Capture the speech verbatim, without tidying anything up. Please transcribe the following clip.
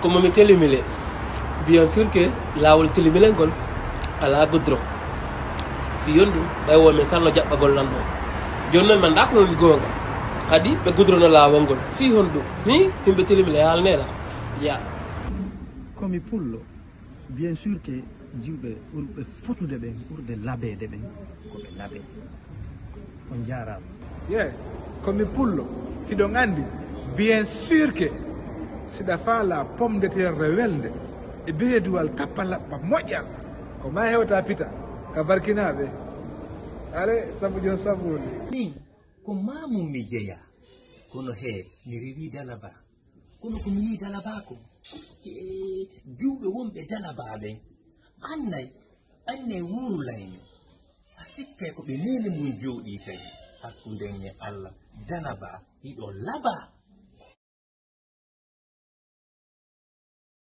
Ko momi telimile. Bien sûr que laawol telimilel ngol alaa goudron. Fii honɗum? Ɓay wo men salno jaɓɓagol lan ɗo. Jooni non mi anndaa ko woni goonga. Kadi ɓe goudrono laawol ngol. Fii honɗum? Hi, yimɓe telimile haalnela. Ya. Komi pullo. Bien sûr que jiwɓe ɓurɓe fotude ɓen, ɓurɓe labeede ɓen, ko ɓe labe. On jaaraama. Ye, komi pullo. Hiɗon anndi, bien sûr que siɗa faala pomme de terre welnde e beeduwal tappalaɓɓa moƴƴal, ko ma hewta pita ka barkinaaɓe. Ale sabu jon sabu woni. Min, ko maamum mi jeyaa, kono hee, mi rewii Dalaba. Kono ko mi yii Dalaba ko, e, juuɓe wonɓe Dalaba ɓen. Annay, annay wuurlaymi. A sikkay ko ɓe neene mum jooɗii kadi. Hakkunde e Allah, Dalaba, hiɗo laba.